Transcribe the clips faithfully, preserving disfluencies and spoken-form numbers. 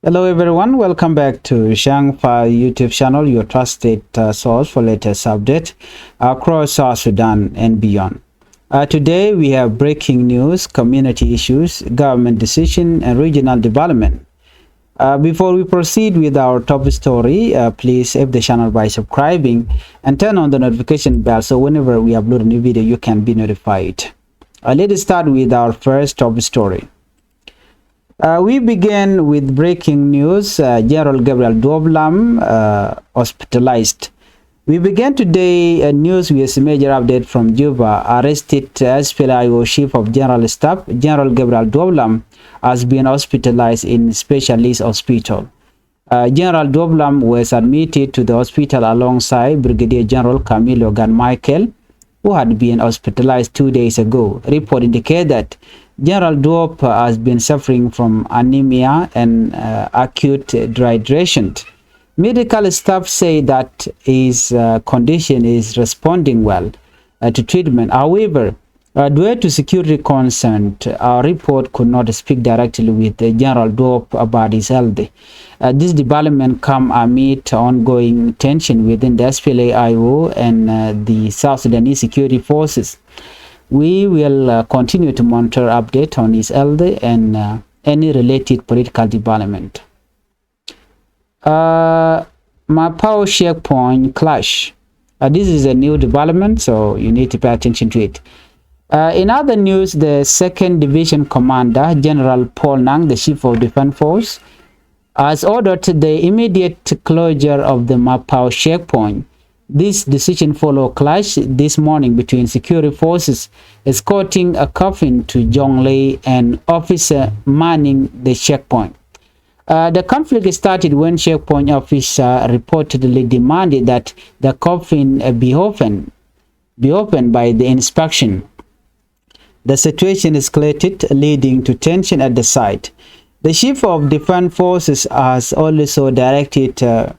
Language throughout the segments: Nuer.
Hello everyone, welcome back to Shang Fa YouTube channel, your trusted uh, source for latest update across South Sudan and beyond. Uh, today we have breaking news, community issues, government decision, and regional development. Uh, before we proceed with our top story, uh, please help the channel by subscribing and turn on the notification bell so whenever we upload a new video, you can be notified. Uh, let's start with our first top story. Uh, we begin with breaking news. Uh, General Gabriel Duop Lam uh, hospitalized. We began today uh, news with a major update from Juba. Arrested uh, S P L A I O Chief of General Staff, General Gabriel Duop Lam, has been hospitalized in specialist hospital. Uh, General Duop Lam was admitted to the hospital alongside Brigadier General Camilo Gatmai Kel, who had been hospitalized two days ago. Report indicate that General Duop has been suffering from anemia and uh, acute dehydration. Medical staff say that his uh, condition is responding well uh, to treatment. However, uh, due to security concern, our report could not speak directly with uh, General Duop about his health. Uh, this development come amid ongoing tension within the S P L A I O and uh, the South Sudanese security forces. We will uh, continue to monitor update on his health and uh, any related political development. Uh, Mapao checkpoint clash. Uh, this is a new development, so you need to pay attention to it. Uh, in other news, the second Division Commander, General Paul Nang, the Chief of Defense Force, has ordered the immediate closure of the Mapao checkpoint. This decision follow clash this morning between security forces escorting a coffin to Jonglei and officer manning the checkpoint. Uh, the conflict started when checkpoint officer reportedly demanded that the coffin uh, be opened, be opened by the inspection. The situation escalated, leading to tension at the site. The chief of defense forces has also directed uh,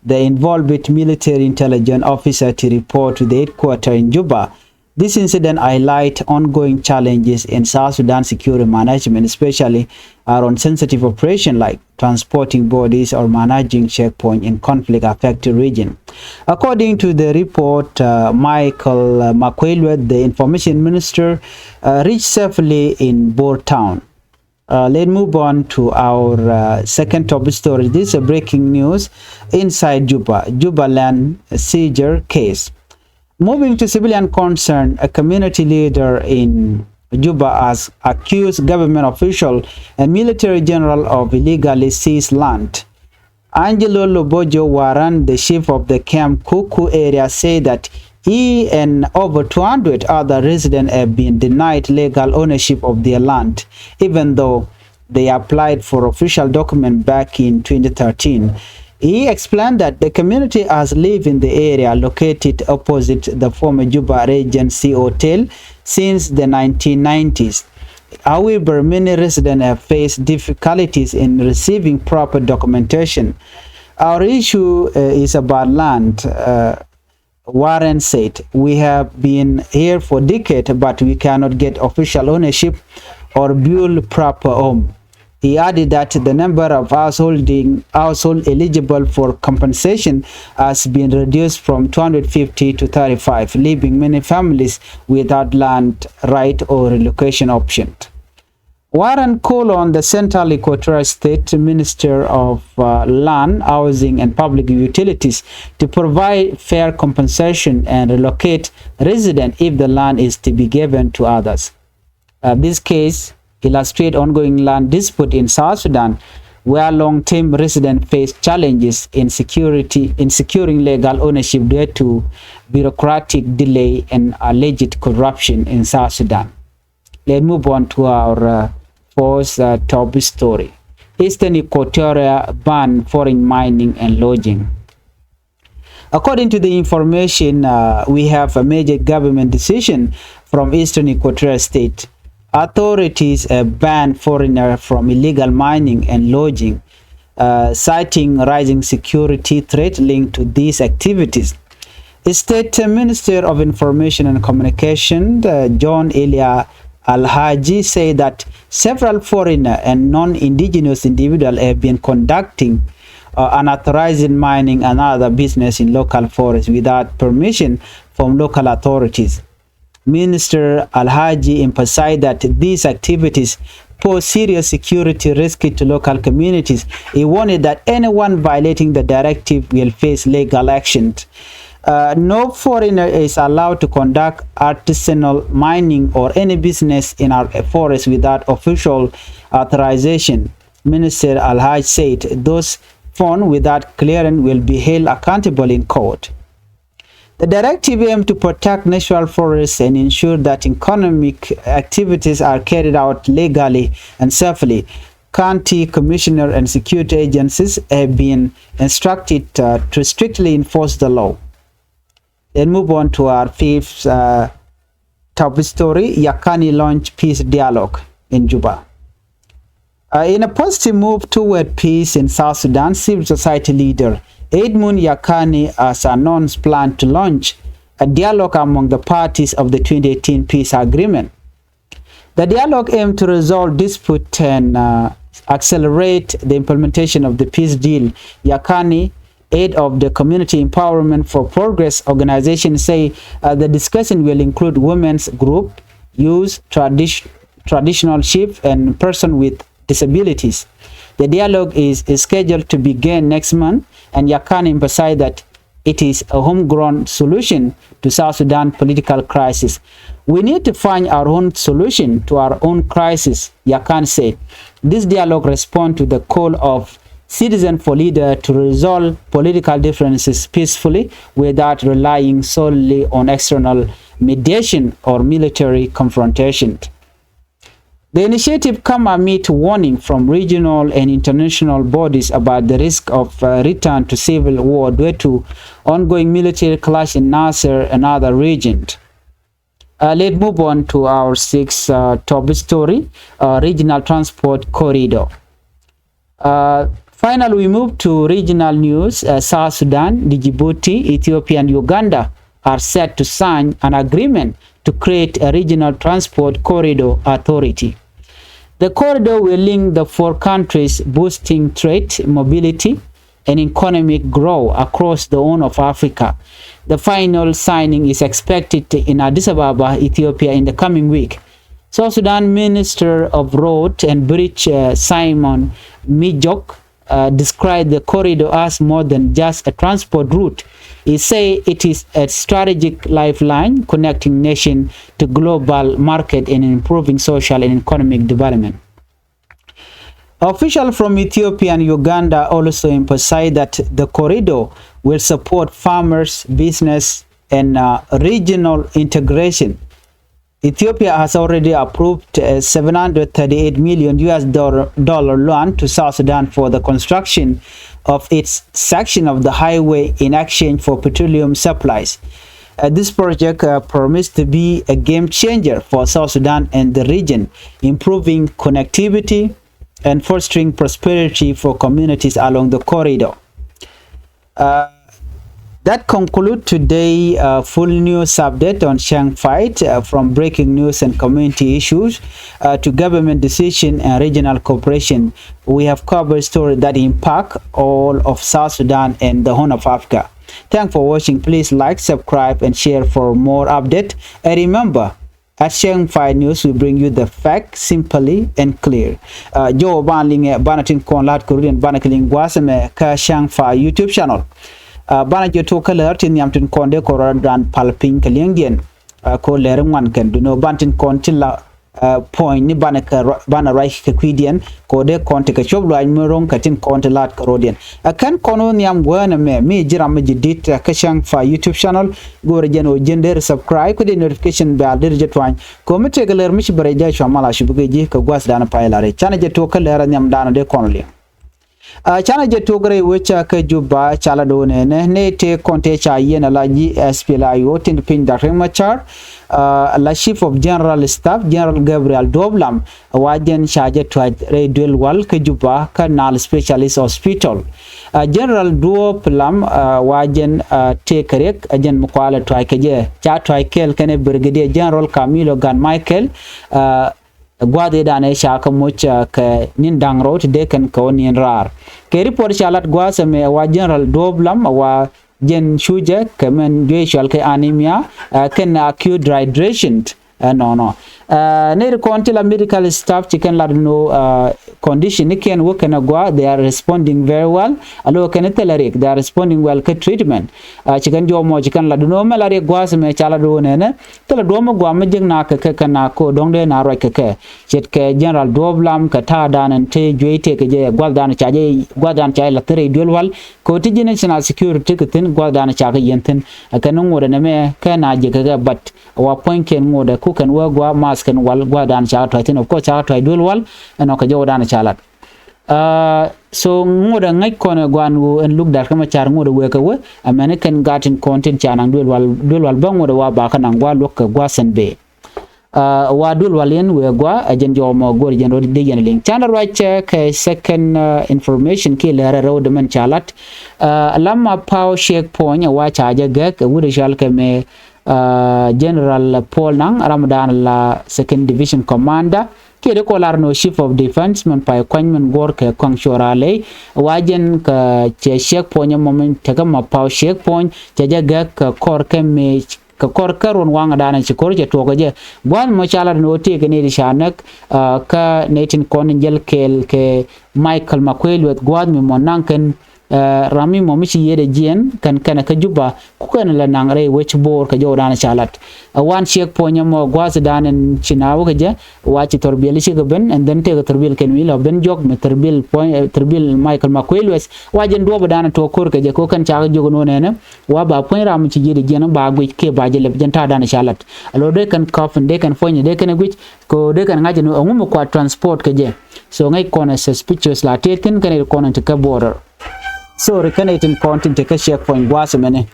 the involved military intelligence officer to report to the headquarters in Juba. This incident highlight ongoing challenges in South Sudan security management, especially around sensitive operation like transporting bodies or managing checkpoint in conflict-affected region. According to the report, uh, Michael uh, Makuei Lueth, the information minister, uh, reached safely in Bor town. Uh, let's move on to our uh, second top story. This is a breaking news inside Juba. Juba land seizure case. Moving to civilian concern, a community leader in Juba has accused government official and military general of illegally seized land. Angelo Lobojo Waran, the chief of the Camp Kuku area, said that he and over two hundred other residents have been denied legal ownership of their land, even though they applied for official document back in twenty thirteen. He explained that the community has lived in the area located opposite the former Juba Regency Hotel since the nineteen nineties. However, many residents have faced difficulties in receiving proper documentation. Our issue uh, is about land. Uh, Warren said, "We have been here for decades, but we cannot get official ownership or build proper home." He added that the number of householding household eligible for compensation has been reduced from two hundred fifty to thirty-five, leaving many families without land right or relocation option. Warren called on the Central Equatoria State Minister of uh, Land, Housing and Public Utilities to provide fair compensation and relocate residents if the land is to be given to others. Uh, this case illustrates ongoing land dispute in South Sudan, where long-term residents face challenges in security in securing legal ownership due to bureaucratic delay and alleged corruption in South Sudan. Let's move on to our uh, fourth uh, top story. Eastern Equatoria ban foreign mining and logging. According to the information, uh, we have a major government decision from Eastern Equatoria State. Authorities uh, ban foreigner from illegal mining and logging, uh, citing rising security threat linked to these activities. State Minister of Information and Communication, uh, John Elia Al-Haji said that several foreigner and non-indigenous individuals have been conducting uh, unauthorized mining and other business in local forests without permission from local authorities. Minister Al-Haji emphasized that these activities pose serious security risk to local communities. He warned that anyone violating the directive will face legal action. Uh, no foreigner is allowed to conduct artisanal mining or any business in our forest without official authorization. Minister Al-Haj said those found without clearance will be held accountable in court. The directive aims to protect natural forests and ensure that economic activities are carried out legally and safely. County commissioner and security agencies have been instructed uh, to strictly enforce the law. Then move on to our fifth uh, top story. Yakani launch peace dialogue in Juba. Uh, in a positive move toward peace in South Sudan, civil society leader Edmund Yakani has announced plan to launch a dialogue among the parties of the twenty eighteen peace agreement. The dialogue aims to resolve dispute and uh, accelerate the implementation of the peace deal. Yakani, head of the Community Empowerment for Progress organization, say uh, the discussion will include women's group, youth, tradi- traditional chief, and person with disabilities. The dialogue is, is scheduled to begin next month, and Yakani emphasized that it is a homegrown solution to South Sudan political crisis. We need to find our own solution to our own crisis, Yakan said. This dialogue responds to the call of citizens for leaders to resolve political differences peacefully without relying solely on external mediation or military confrontation. The initiative come amid warning from regional and international bodies about the risk of uh, return to civil war due to ongoing military clash in Nasir and other regions. Uh, let's move on to our sixth uh, top story, uh, regional transport corridor. Uh, finally, we move to regional news. Uh, South Sudan, Djibouti, Ethiopia, and Uganda are set to sign an agreement to create a regional transport corridor authority. The corridor will link the four countries, boosting trade, mobility, and economic growth across the Horn of Africa. The final signing is expected in Addis Ababa, Ethiopia, in the coming week. South Sudan Minister of Road and Bridge uh, Simon Mijok uh, described the corridor as more than just a transport route. He said it is a strategic lifeline connecting nations to global market and improving social and economic development. Officials from Ethiopia and Uganda also emphasized that the corridor will support farmers, business, and uh, regional integration. Ethiopia has already approved a seven hundred thirty-eight million U S dollar, dollar loan to South Sudan for the construction of its section of the highway in exchange for petroleum supplies. Uh, this project uh, promised to be a game changer for South Sudan and the region, improving connectivity and fostering prosperity for communities along the corridor. Uh, that concludes today uh, full news update on Shang fight uh, from breaking news and community issues uh, to government decision and regional cooperation. We have covered stories that impact all of South Sudan and the Horn of Africa. Thanks for watching. Please like, subscribe, and share for more update. And remember, at Shang five News, we bring you the fact simply and clear. Uh, jɔw ban liŋɛ banɛ tin kɔn lat kɛ rut in banɛ kɛ liŋ gua̱a̱th ɛmɛ kä Shang five YouTube channel. Uh, banɛ jɛ tuɔk kä lär tin nhiam tin kɔn dee kɔn rɔ dan pal piny kɛ liŋdiɛn. Uh, ko lär ŋuan kɛn dunɔ ban tin kɔn ti la uh, point ni banɛ kɛ banɛ ruac kɛ kui̱diɛn. Kɛ ɣöö dee kɔn tekɛ cuɔp luaac mi ro̱ŋ kɛ tin kɔn ti la̱t kɛ rɔ̱diɛn. Ɛ kɛn kɔn wä nhiam guäänɛ mɛ mi ji̱ ram mi ji̱ di̱t ɛ kä Shang five YouTube channel. Go̱o̱rɛ jɛn ɣöö ji̱n deri subscribe kä dee notification bell deri jɛ tuany. Kɛ ɣöö mi tëëkɛ lär mi ci bɛ rɛy dee cua mal a cup kɛ ji̱ kɛ gua̱thdan pay la rɛy canɛ jɛ tuɔk kä lär ɛ nhiam daanɔ dee kɔn liŋ. Canɛ jɛ tuɔk rɛy wecä kä Juba ca la do̱o̱nɛ nɛ nɛ tëë kɔn tëë ca yiɛn ala ji̱ S P L A I O tin piny Doctor Riek Machar, ala Chief of General Staff General Gabriel Duop Lam, wa jɛn ca jɛ tuac rɛy duel wal kä Juba kä Nile Specialist Hospital. General Duop Lam wa jɛn tëë kɛ Riek a jɛn mi kualɛ tuac kɛ jɛ, ca tuac kɛɛl kɛnɛ Brigadier General Camilo Gat Michael. Gua̱a̱th i̱ danɛ ca kä moc kɛ ni̱n da̱ŋ rɔw ti dee kɛn kɛ wä ni̱n raar. Kɛ report ca lat gua̱a̱th ɛmɛ wa General Duop Lam wa jɛn cujɛ kɛ mɛn juey cual kɛ anemia kɛn acute dehydration. Ɛnɔnɔ nɛy ti kɔn ti la medical staff ci kɛn lat ni condition ni kɛn wä kɛn a gua, they are responding very well. Alo kɛn thilɛ riɛk, they are responding well kä treatment. Ci kɛn jɔmɔ ci kɛn lat ni mɛ la riɛk gua̱a̱th ɛmɛ ca lat ni nɛnɛ. Thilɛ duɔ̱ɔ̱p mi guam mi ji̱k na kɛ kɛ kɛ na ko dɔ̱ŋ dee na ruac kɛ kɛ. Ce̱tkɛ General Duop Lam kɛ ta̱a̱ danɛ ti juey tëëkɛ jɛ gua̱th danɛ ca jɛ gua̱th danɛ ca jɛ la̱th rɛy duel wal. Kɛ ti ji̱ national security kɛ thi̱n gua̱th danɛ ca kɛ yɛn thi̱n. Kɛn ŋuɔ̱t ɛn ɛmɛ kɛ na ji̱ kɛ kɛ, but wa puɔ̱nykiɛn ŋuɔ̱t ɛ kukɛn wee gua̱ math kɛn wal gua̱th danɛ ca kɛ tuac thi̱n, of course ca kɛ tuac duel wal. Ɛn ɔ kɛ jɔw danɛ ca lat. So ŋuɔ̱t ɛ ŋäc kɔn ɛ gua̱n ɣöö ɛn luk da̱r kä ma car ŋuɔ̱t ɛ wee kɛ wee. Ɛmɛn kɛn gat in kɔn tin ca naŋ duel wal, duel wal bä ŋuɔ̱t ɛ wa ba kä naŋ gua̱ luɔk kɛ gua̱ sɛn bee. Wa duel wal yɛn wee gua̱ ɛ jɛn jɔw mɔ go̱r jɛn rɔ dee yɛn liŋ. Canɛ ruac kɛ second information kiɛ lɛrɛ rɛw dämɛn ca lat. Lam ma paw checkpoint ɛ wa ca jɛ gɛk ɛ wut ɛ cual kɛ mɛ General Paul Nang ram dan la second division commander. Kiɛ di kɔ lar no chief of defense mɛn pay kuany mɛn guɔr kɛ kɔŋ cuɔra ley. Wa jɛn kɛ cɛ checkpoint mɔ mɛn tekɛ ma paw checkpoint cɛ jɛ gɛk kɛ kɔr kɛ mɛ kɛ kɔr kä ruɔn waŋ danɛ ci kɔr cɛ tuɔk kɛ jɛ. Gua̱th mɔ ca lat ni wä tëëkɛ ni di ca näk kä ni tin kɔn in jäl kɛɛl kɛ Michael Makuei Lueth gua̱th mi mɔ naŋ kɛn. Ram mi mɔ mi ci yiëëdɛ jiɛn kɛn kɛnɛ kä Juba kukɛn lɛ naŋ rɛy wec bo̱o̱r kɛ jɔw danɛ ca lat. Wan checkpoint mɔ gua̱th danɛ ci na wä kɛ jɛ. Wa ci thɔrbiɛl ci kɛ ben and then tëëkɛ thɔrbiɛl kɛn wi̱i̱ lɔ ben jɔk mi thɔrbiɛl puɔ̱ny thɔrbiɛl Michael Makuei Lueth wa jɛn duɔp danɛ tuɔk kɔr kɛ jɛ kɛ kɛn ca kɛ jɔk nonɛnɛ. Wa ba puɔ̱ny ram ci ji̱ di jiɛn ba guic kiɛ ba jɛ lɛp jɛn ta̱a̱ danɛ ca lat. Alo dee kɛn kɔp in dee kɛn puɔ̱ny dee kɛn guic. Kɛ dee kɛn ŋa̱c in ŋu mi kua transport kɛ jɛ. So ŋäc kɔn ɛ suspicious la tëë thi̱n kɛn it kɔn in ti kä border. Sorry kɛn it in kɔn tin ti kä checkpoint gua̱a̱th mɛni.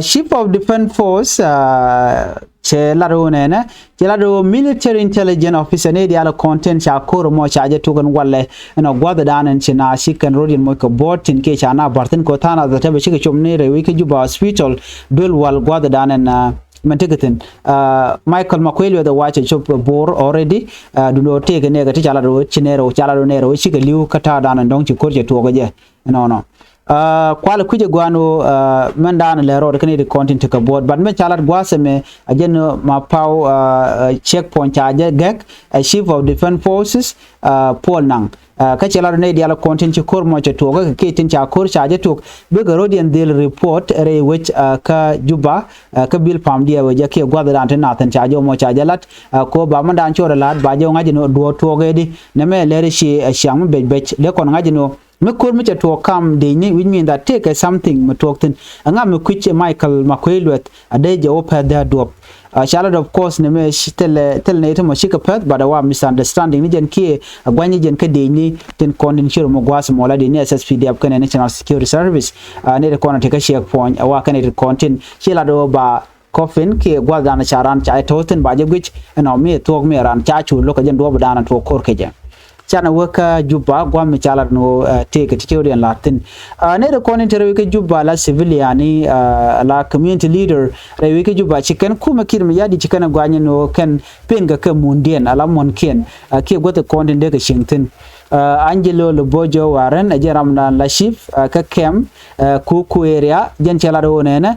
Chief of Defense Force cɛ lat wä nɛnɛ cɛ lat wä military intelligence officer ni dial kɔn tin ca kor mɔ ca jɛ tuken walɛ. Ɛn ɔ gua̱th dan in ci na ci kɛn rot in moc kɛ bɔt tin kiɛ ca na bar thin kɔ than a dhɛ tɛ bɛ cikɛ com ni rɛy wi̱c kä Juba hospital. Duel wal gua̱th dan in mɛn tekɛ thin. Michael Makuei Lueth ɛ wa cɛ cop bo̱o̱r already. Dundo tëëkɛ nɛɛkɛ ti ca lat wä ci nɛɛrɛ wä ca lat wä nɛɛrɛ wä cikɛ li̱w kä ta̱a̱ dan in dɔ̱ŋ ci kor cɛ tuɔɔk ɛ jɛ. Nɔnɔ. Kual kui̱c ɛ gua̱n ɣöö mɛn da̱a̱n lɛ rɔɔd kä ni ti kɔn tin tekɛ buɔ̱ɔ̱t, but mɛn ca lat gua̱a̱th ɛmɛ a jɛn ma paw checkpoint ca jɛ gɛk ɛ Chief of Defense Forces Paul Nang. Kä cɛ lat ni dial kɔn tin ci ko̱r mɔ cɛ tuɔɔk kä kɛ tin ca ko̱r ca jɛ tuɔɔk bikɛ ro̱d yɛn dhil report rɛy wec kä Juba. Kä bil pam diɛ wec jɛ kiɛ gua̱th dan tin nathin ca jɛ mɔ ca jɛ lat. Ko ba mɛn da̱a̱n cɔɔr ɛ lat ba jɛ ŋa̱c ni duɔ̱ɔ̱r tuɔɔk ɛ di nɛmɛ lɛr ci ɛ ciaŋ mi bec bec lɛ kɔn ŋa̱c ni Mi ko̱r mi cɛ tuɔɔk kam dec ni, which mean that tëëkɛ something mi tuɔɔk thi̱n. Ɛŋa mi kui̱c Michael Makuei Lueth a dee jɛ wä pɛth dee a duɔ̱p. Ca lat of course ni mi thilɛ thilɛ ni ti mɔ cikɛ pɛth, but a wa misunderstanding ni jɛn kiɛ a gua̱ny ni jɛn kä dec ni tin kɔn tin ci rɔ mi gua̱a̱th mɔ la dec ni S S P D F kɛnɛ National Security Service. Ni ti kɔn a ti kä checkpoint a wa kɛnɛ ti kɔn tin ci lat wä ba Kɔpin kiɛ gua̱th dan ca ran ca itɔ thin ba jɛ guic ɛnɔ mi thuɔk mi ran ca cu lo̱k kɛ jɛ duɔp dan tuɔk kor kɛ jɛ. Canɛ wä kä Juba gua̱th mi ca lat ni wä tëëk ti cɛ wä diɛn lat thin. Ni rɛ kɔn interview kä Juba la civilian ni la community leader rɛ wä kä Juba ci kɛn kumɛ kir mi yadi ci kɛn gua̱ny ni wä kɛn pen kɛ kɛ mun diɛn ala mun kiɛn kiɛ gua̱th kɔn tin dee kɛ cieŋ thin. Angelo Lobojo Waren ɛ jɛ ram dan la chief kä kɛm ku ku area jɛn cɛ lat wä nɛnɛ.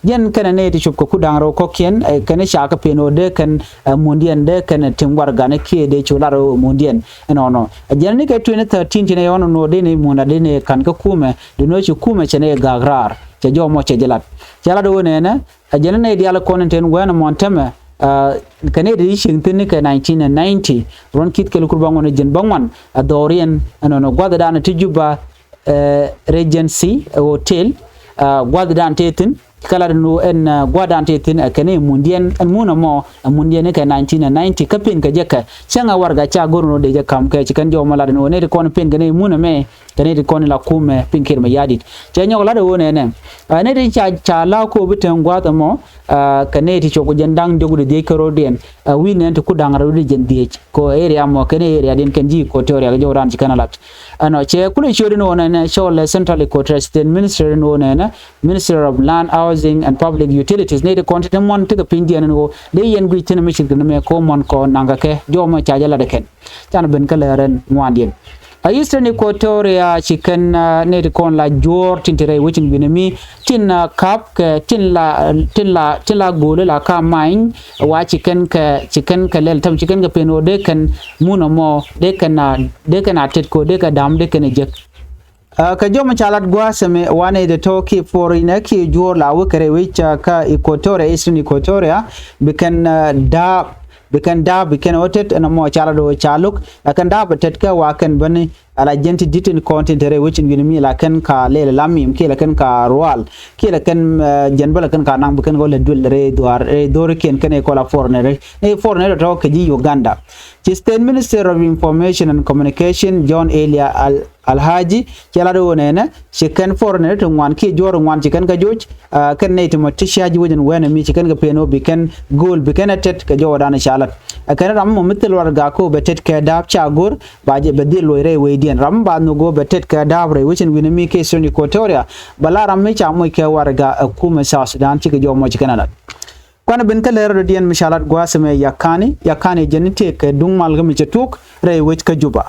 Jɛn kɛnɛ nɛy ti cop kɛ ku da̱ŋ rɛw kɔ̱kiɛn kɛn ca kɛ pen ɣöö dee kɛn mundiɛn dee kɛn tim warɛgani kiɛ dee cu lar ɣöö mundiɛn. Ɛnɔnɔ jɛn ni kɛ twenty thirteen ci nɛy ɣɔn nɔ dee ni munda dee ni ka̱n kä kumɛ dee ni ci kumɛ cɛ nɛy ga̱a̱k raar cɛ jɔmɔ cɛ jɛ lat. Cɛ lat ɣöö nɛnɛ jɛn ni nɛy diaal kɔn in ten wɛn mɔn tämɛ kɛ nɛy ti ci cieŋ thi̱n ni kɛ nineteen ninety ruɔ̱n ki̱th kɛl kur bäŋuan jɛn bäŋuan a dhɔriɛn ɛnɔnɔ gua̱thdan ti Juba Regency Hotel. Gua̱thdan te thi̱n Kɛ lat ni ɣöö ɛn gua̱a̱thdan ti thi̱n ɛ kɛn i̱ mundiɛn, ɛn mun ɛmɔ ɛ mundiɛn ni kɛ nineteen ninety kä pin kɛ jɛ kɛ cäŋ ɛ warɛga ca go̱r ni ɣöö dee jɛ ka̱m kɛ ci kɛn jɔw mɔ lat ni ɣöö nɛy ti kɔn pin kɛ ni mun ɛmɛ kɛ nɛy ti kɔn la kumɛ pin Kiir Mayardit. Cɛ nyɔk lat ɛ ɣöö nɛnɛ ɛ nɛy ti ca ca la ko bi teŋ gua̱a̱th ɛmɔ kɛ nɛy ti cok jɛn da̱ŋ diɔk di dhiec kärɔ̱diɛn. Ɛ wi̱i̱ nɛn ti ku da̱ŋ rɛw di jɛn dhiec ko area mɔ kɛn area diɛn kɛn ji̱ Equatoria kɛ jɔw dan ci kɛn a lat. Ɛnɔ cɛ kulɛ ciöt in ɣöö nɛnɛ cɔl ɛ Central Equatoria State Minister in ɣöö nɛnɛ Minister of Land, Housing and Public Utilities nɛy ti kɔn ti ti muɔ̱n ti kɛ piny diɛn in ɣöö dee yɛn guic thi̱n mi cit kɛ ni mɛ ko muɔ̱n kɔ naŋ kɛ kɛ jɔw mɔ ca jɛ lat ɛ kɛn. Can ben kä lɛr ɛn ŋuandiɛn. A Eastern Equatoria ci kɛn nɛy ti kɔn la juɔ̱ɔ̱r tin ti rɛy wecin wi̱nɛ mi tin kap kɛ tin la tin la tin la go̱o̱li la ka many wa ci kɛn kɛ ci kɛn kɛ lɛl täm ci kɛn kɛ pen ɣöö dee kɛn mun ɛmɔ dee kɛn a dee kɛn a tet kɛ ɣöö dee kɛ da̱m dee kɛn a jek. Kɛ jɔmɔ ca lat gua̱a̱th ɛmɛ wanɛ dee tɔ̱ kiɛ puɔr inɛ kiɛ juɔ̱ɔ̱r la wekɛ rɛy wec kä Equatoria, Eastern Equatoria, bi kɛn da̱a̱p bi kɛn da̱a̱p bi kɛn ɣöö tet ɛn ɛmɔ ca lat ɣöö ca lo̱k la kɛn da̱a̱p ɛ tet kɛ wa kɛn bäni. Ala jɛn ti di̱t in kɔn tin te rɛy wecin wi̱n mi la kɛn ka lɛl la mim kiɛ la kɛn ka rual kiɛ la kɛn jɛn bä la kɛn ka naŋ bi kɛn kɔ lɛ duel rɛy dhuaar rɛy dho̱rikiɛn kɛn ɛ kɔ la foreigner ni foreigner tɔ̱ kɛ ji̱ Uganda. Ci State Minister of Information and Communication John Elia Al Alhaji cɛ lat ɣöö nɛnɛ ci kɛn foreigner ti ŋuan kiɛ juɔ̱ɔ̱r ŋuan ci kɛn kä joc. Kɛn nɛy ti mɔ ti cia ji̱ wecin wɛnɛ mi ci kɛn kɛ pen ɣöö bi kɛn go̱o̱l bi kɛn ɛ tet kɛ jɔwädan ca lat. Ɛ kɛn ram mɔ mi thil warɛga ko bɛ tet kɛ da̱a̱p ca go̱r ba jɛ bɛ dhil loc rɛy wecdiɛn ram ba nhök ɣöö bɛ tet kɛ da̱a̱p rɛy wecin wi̱n mi kɛ Eastern Equatoria. Bɛ la ram mi ca moc kɛ warɛga ɛ kumɛ South Sudan cikɛ jɔw mɔ ci kɛn a lat. Kuanɛ ben kä lɛr rɔ̱diɛn mi ca lat gua̱a̱th ɛmɛ Yakani Yakani jɛn ni tëëk kɛ duŋ mal kä mi cɛ tuɔk rɛy wec kä Juba.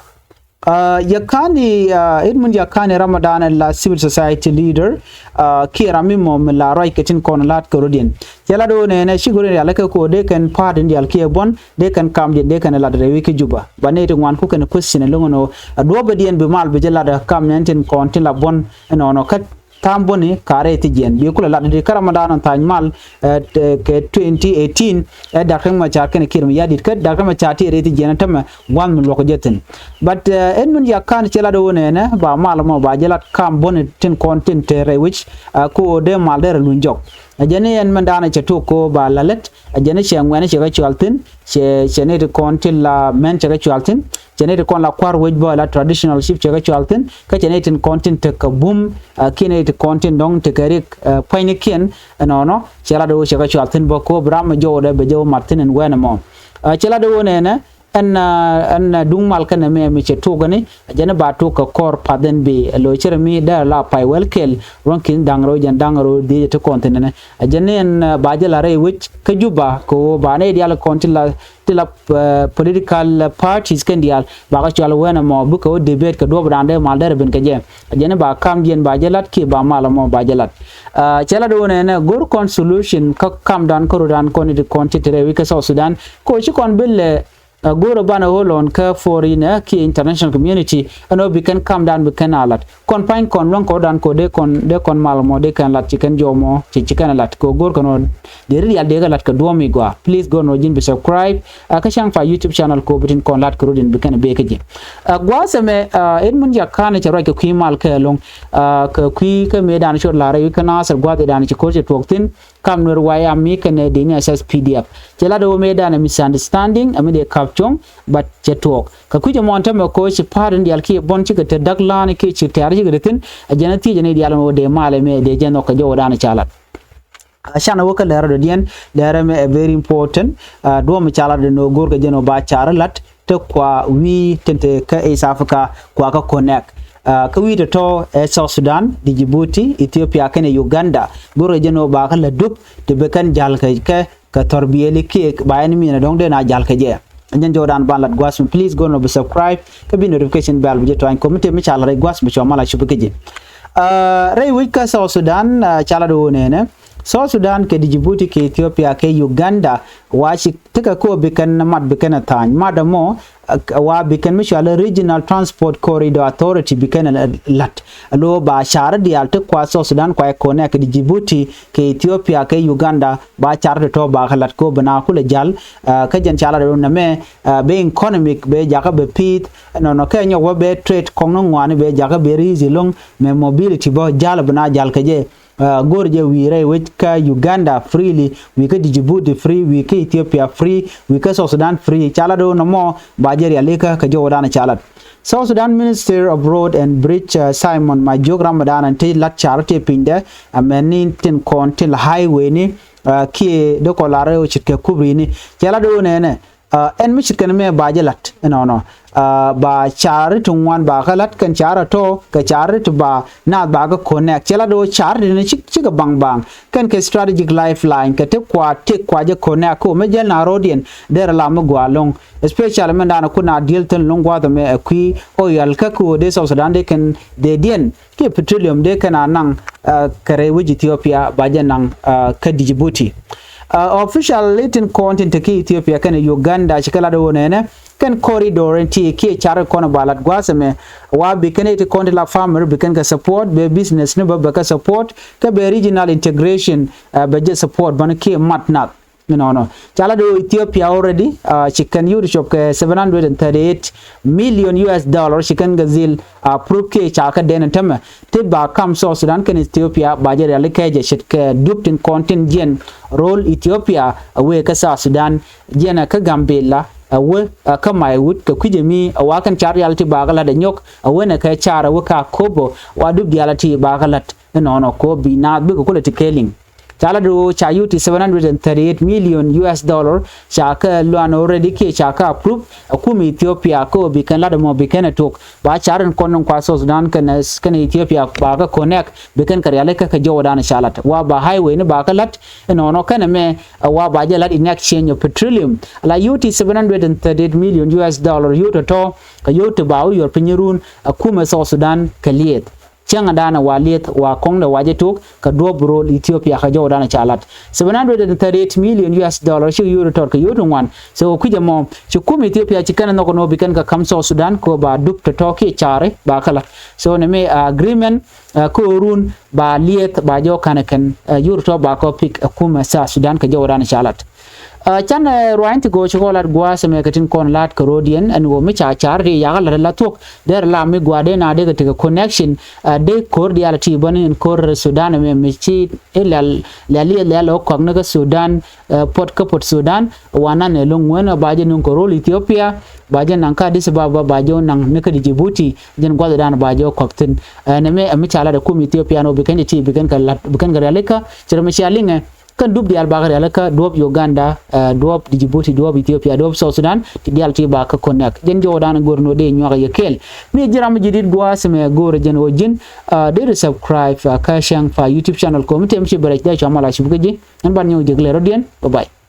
Yakani Edmund Yakani Ramadan la civil society leader kiɛ ram mi mɔ mi la ruac kɛ tin kɔn lat kɛ rɔ̱diɛn. Cɛ lat ɣöö nɛnɛ ci go̱r in rial kɛ ko dee kɛn pa̱a̱t in dial kiɛ buɔ̱n dee kɛn kamdiɛn dee kɛn lat rɛy wec kä Juba ba nɛy ti ŋuan ku kɛn question loŋ ɛn ɣöö a duɔ̱ɔ̱p bädiɛn bi mal bi jɛ lat kam nɛn tin kɔn tin la buɔ̱n ɛnɔnɔ kä. Tham buni ka rɛy thi jiɛn bi kulɛ lat di kä Ramadan ɔ tha̱a̱ny mal kɛ twenty eighteen ɛ Dak Riek Machar kɛnɛ Kiir Mayardit kä Dak Riek Machar ti rɛy thi jiɛn tämɛ gua̱n mi luɔk jɛ thi̱n. But ɛn min Yakani cɛ lat ɣöö nɛnɛ ba mal mɔ ba jɛ lat kam buni tin kɔn tin te rɛy wi̱c. Ku dee mal dee rɛ luny jɔk. Ɛ jɛn ni ɛn mɛn daanɛ cɛ tok ko ba la lät ɛ jɛn ni cɛ ŋuɛn cɛ kɛ cual thi̱n. Cɛ cɛ ni ti kɔn ti la mɛn cɛ kɛ cual thi̱n. Cɛ ni ti kɔn la kua̱r wec bä la traditional chief cɛ kɛ cual thi̱n. Kä cɛ ni tin kɔn tin tekɛ bum kiɛ ni ti kɔn tin dɔ̱ŋ tekɛ rik pua̱nynikiɛn. Ɛnɔnɔ cɛ lat ɣöö cɛ kɛ cual thi̱n bä ko bi ram mi jɔwdɛ bɛ jɛ wä mat thi̱n in wɛn ɛmɔ. Cɛ lat ɣöö nɛnɛ ɛn ɛn duŋ mal kɛnɛ mi ɛmi cɛ tuɔk ɛni. Jɛn ba tuɔk kɛ kɔr path ɛn bi ɛ lo̱c cɛ rɛ mi dɛr la pay wɛl kɛl ruɔ̱n ki̱n da̱ŋ rɛw jɛn da̱ŋ rɛw dhiec ti kɔn thi̱n ɛnɛ. Ɛ jɛn ni ɛn ba jɛ la rɛy wec kä Juba kɛ ɣöö ba nɛy diaal kɔn ti la ti la political parties kɛn diaal ba kɛ cual wɛn ɛmɔ bikɛ ɣöö debate kɛ duɔ̱ɔ̱p dan dee mal dee rɛ ben kɛ jɛ. Ɛ jɛn ni ba kamdiɛn ba jɛ lat kiɛ ba mal ɛmɔ ba jɛ lat. Cɛ lat ɣöö nɛnɛ go̱r kɔn solution kä kamdan kä rutdan kɔn ti kɔn ti te rɛy wec kä South Sudan kɛ ɣöö ci kɔn bi lɛ. Go̱o̱rä banɛ ɣöö lɔ̱n kä foreign kiɛ international community ɛn ɣöö bi kɛn kamdan bi kɛn a lat kɔn pa̱ny kɔn luäŋ kɔdan kɔ dee kɔn dee kɔn mal mɔ dee kɛn lat ci kɛn jɔw mɔ ci ci kɛn a lat kɛ ɣöö go̱o̱r kɛn ɣöö dee ri dial dee kɛ lat kɛ duɔ̱ɔ̱m i̱ gɔaa. Please go̱o̱r nɔ ji̱n bi subscribe kä cäŋ pa YouTube channel kɔ bi tin kɔn lat kɛ rut in bi kɛn a bee kä ji̱. Gua̱a̱th ɛmɛ in mun ja̱ ka̱n cɛ ruac kɛ kui̱ mal kɛ lo̱ŋ kɛ kui̱ kä mëë dan cot la̱r rɛy wi̱c kä Nasir gua̱a̱th i̱ dan ci ko̱r cɛ tuɔɔk thi̱n. Kam Nuer White Army kɛnɛ dini S S P D F. Cɛ lat ɣöö mëë danɛ misunderstanding ɛ mi dee kap cuɔ̱ŋ. But cɛ tuɔɔk kɛ kui̱c ɛmɔn tämɛ ko̱ ci pa̱a̱t in dial kiɛ buɔ̱n cikɛ te däk la̱a̱ni kiɛ ci tɛ̈r cikɛ te thi̱n. Ɛ jɛn ɛ thiec ɛn i̱ dial ɛn ɣöö dee mal ɛmɛ dee jɛn nhɔk kɛ jɔw danɛ ca lat. Canɛ wä kä lɛr rɔ̱diɛn lɛr ɛmɛ ɛ very important. Duɔ̱ɔ̱m ca lat ɛn ɣöö go̱o̱r kɛ jɛn ɣöö ba car lat. Te kua wi̱i̱ tin te kä East Africa kua kä connect. Kä wi̱i̱ tɔ̱tɔ̱ ɛ South Sudan, Djibouti, Ethiopia kɛnɛ Uganda. Go̱rkɛ jɛn ɣöö ba kä la dup ti bi kɛn ja̱l kɛ kɛ kɛ thɔr biëëli kiɛ ba ɛn mi̱i̱n ɛ dɔ̱ŋ dee na ja̱l kɛ jɛ. Jɛn jɔwdan ban lat gua̱a̱th mi please go̱r nɔ bi subscribe kä bi notification bell bi jɛ tuany kɔm mi te mi ca la rɛy gua̱a̱th mi cua mal a cupi kä ji̱. Rɛy wec kä South Sudan ca la do̱o̱ nɛnɛ. South Sudan kɛ Djibouti kɛ Ethiopia kɛ Uganda wa ci tekɛ kɛ ɣöö bi kɛn mat bi kɛn ɛ tha̱a̱ny mat ɛmɔ. Wa bi kɛn mi cual Regional Transport Corridor Authority bi kɛn ɛ la̱t. Alo ba car diaal ti kua South Sudan kua ɛ connect kɛ Djibouti kɛ Ethiopia kɛ Uganda ba car ti tɔ̱ ba kɛ la̱t kɛ ɣöö bi na kulɛ ja̱l. Kä jɛn ca la̱t ɛ nɛmɛ bɛ economic bɛ jakä bɛ pi̱i̱th. Nɔnɔ kɛ nyɔk wä bɛ trade kɔŋ ni ŋuani bɛ jakä bɛ easy loŋ mɛ mobility bä ja̱l bi na ja̱l kɛ jɛ. Go̱r jɛ wi̱i̱ rɛy wec kä Uganda freely, wi̱i̱ kä Djibouti free, wi̱i̱ kä Ethiopia free, wi̱i̱ kä South Sudan free. Ca lat ɣöö nɔmɔ ba jɛ rialikä kɛ jɔwdan ca lat. South Sudan Minister of Road and Bridge, Simon Majok, ram mi dan ti lat car ti pinydɛ, amäni tin kɔn tin la highway ni kiɛ dee kɔn lar ɣöö ce̱tkɛ kubri ni. Ca lat ɣöö nɛnɛ, ɛn mi ce̱tkɛ ni mɛ ba jɛ lat inɔnɔ. Ba car ti ŋuan ba kä lat kɛn car tɔ kɛ car ti ba naath ba kä connect. Ca lat ɣöö car ti ni cikɛ baŋ baŋ kɛn kɛ strategic lifeline kɛ ti kua ti kua jɛ connect kɛ wä mɛ jäl na road yɛn derɛ la mi gua loŋ, especially mɛn dan kun a diel thin loŋ guath mɛ ɛ kui oil kä kɛ wä dee South Sudan dee kɛn dee diɛn kiɛ petroleum dee kɛn a naŋ kɛ rɛy wec Ethiopia ba jɛ naŋ kä Djibouti. Official litin kɔn tin te ki Ethiopia kɛn Uganda ci kɛ lat wä nɛnɛ kɛn corridor in ti kiɛ car kɔn ba lat guath mɛ wa bi kɛn iti kɔn ti la farmer bi kɛn kɛ support bɛ business ni bä bɛ kɛ support kɛ bɛ regional integration bɛ jɛ support bän kiɛ mat nath. Inɔnɔ ca lat ɣöö Ethiopia already ci kɛn yut cop kɛ seven hundred and thirty eight million U S dollar ci kɛn kɛ dhil approve kiɛ ca kɛ den tämɛ ti ba kam South Sudan kɛn Ethiopia ba jɛ riali kɛ jɛ ce̱tkɛ dup tin kɔn tin jiɛn rol Ethiopia a wee kä South Sudan jiɛn a kä Gambela a wee a kä Maiwut kɛ kui̱c a mi a wa kɛn ca rial ti ba kɛ lat a nyok a wee nɛ kɛ car a wee ka Akobo wa dup dial a ti ba kɛ lat. Inɔnɔ ko bi naath bikɛ kulɛ ti kɛ liŋ. Ca lat ɣöö ca yut ti seven hundred and thirty eight million U S dollar ca kɛ luan already kiɛ ca kɛ approve a kum Ethiopia kä bi kɛn lat mɔ bi kɛn a tok ba car in kɔn in kua South Sudan kɛn kɛn Ethiopia ba kɛ connect bi kɛn kɛ riali kä kɛ jɔwdan ca lat wa ba highway ni ba kɛ lat. Inɔnɔ kɛn mɛ wa ba jɛ lat in exchange of petroleum la yut ti seven hundred and thirty eight million U S dollar yut tɔ kɛ yut ti ba wä yuɔr piny run a kum South Sudan kɛ lieth. Cäŋ a dan a wa lieth wa kɔŋ dɛ wa jɛ tok kɛ duɔp rol Ethiopia kɛ jɔw dan a ca lat seven hundred and thirty eight million U S dollar ci yuri tɔt kɛ yuri ŋuan. So kui̱c ɛmɔ ci kum Ethiopia ci kɛn a nhɔk nɔ bi kɛn kɛ kam South Sudan kɛ ba dup tɔtɔ kiɛ cari ba kɛ lat. So nɛ mi agreement kɛ run ba lieth ba jɔ kanɛ kɛn yuri tɔ ba kɔ pick ɛ kum South Sudan kɛ jɔw dan a ca lat. Can ruany ti go̱o̱c kɔ lat gua̱a̱th ɛmɛ kɛ tin kɔn lat kɛ ro̱diɛn ɛn ɣöö mi ca car ti yakä lat la thuɔ̱k. Derɛ la mi gua̱a̱th dee na dee kɛ tekɛ connection dee ko̱r diaal ti bäni in ko̱r Sudan ɛmɛ mi ci i̱ lial lial i̱ lial ɔ kɔak ni kä Sudan. Puɔt kä puɔt Sudan wanan ɛ lo̱ŋ wen ba jɛ nuŋ kɛ rol Ethiopia ba jɛ naŋ kä Addis Ababa ba jɛ naŋ ni kä Djibouti jɛn gua̱a̱th dan ba jɛ ɔ kɔak thi̱n. Ɛn ɛmɛ ɛmi ca lat ɛ kum Ethiopia ɛn ɣöö bi kɛn jɛ ti bi kɛn kɛ lat bi kɛn kɛ rialikä ci rɛ mi cia liŋɛ. Kɛn dup diaal bakɛ rialikä duɔ̱ɔ̱p Uganda duɔ̱ɔ̱p Djibouti duɔ̱ɔ̱p Ethiopia duɔ̱ɔ̱p South Sudan ti diaal ti bakɛ connect. Jɛn jɔwdan go̱r ni wä dee nyuak yɛ kɛɛl. Mi ji̱ ram mi ji̱ dit gua̱a̱th ɛmɛ go̱r jɛn wä ji̱n dee subscribe kä cäŋ pa YouTube channel kɔ mi tëë mi ci bɛ rɛc dee cua mal a cup kä ji̱. Ɛn ban nyɔk jek lɛ rɔ̱diɛn. Bye bye.